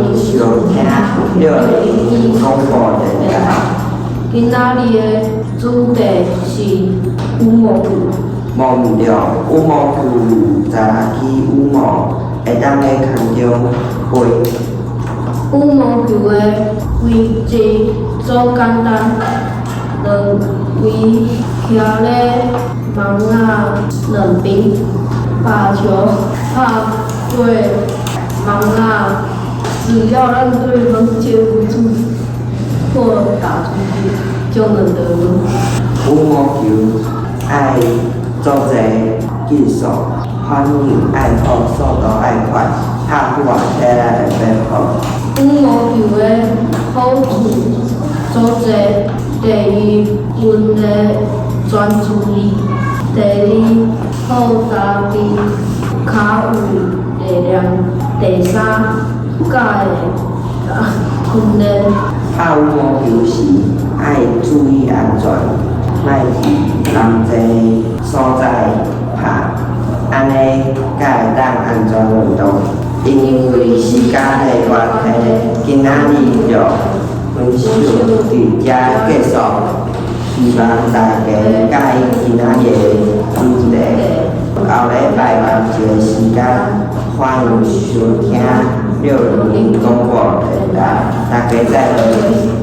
迎收聽六零一廣播電臺。今仔日的主題是羽毛球。無毋著，羽毛球十六支羽毛會當佇空中飛。羽毛球的規則足簡單，兩位徛咧網仔兩邊，把球拍過網仔，只要讓對方接不住或打出去，就能得分。羽毛球愛足濟技術，反應愛好，速度愛快，拍久啊體力會變好。羽毛球的好處足濟，第一，訓練專注力；第二，好搭配跤有力量；第三，才會訓練。拍羽毛球時愛注意安全，莫佇人濟所在拍，按呢才會當安全運動。因為時間的關係，今仔日就分享佇遮結束。希望大家佮意今仔日的主題。後禮拜同一个時間，歡迎收聽六零一廣播電臺。大家再會。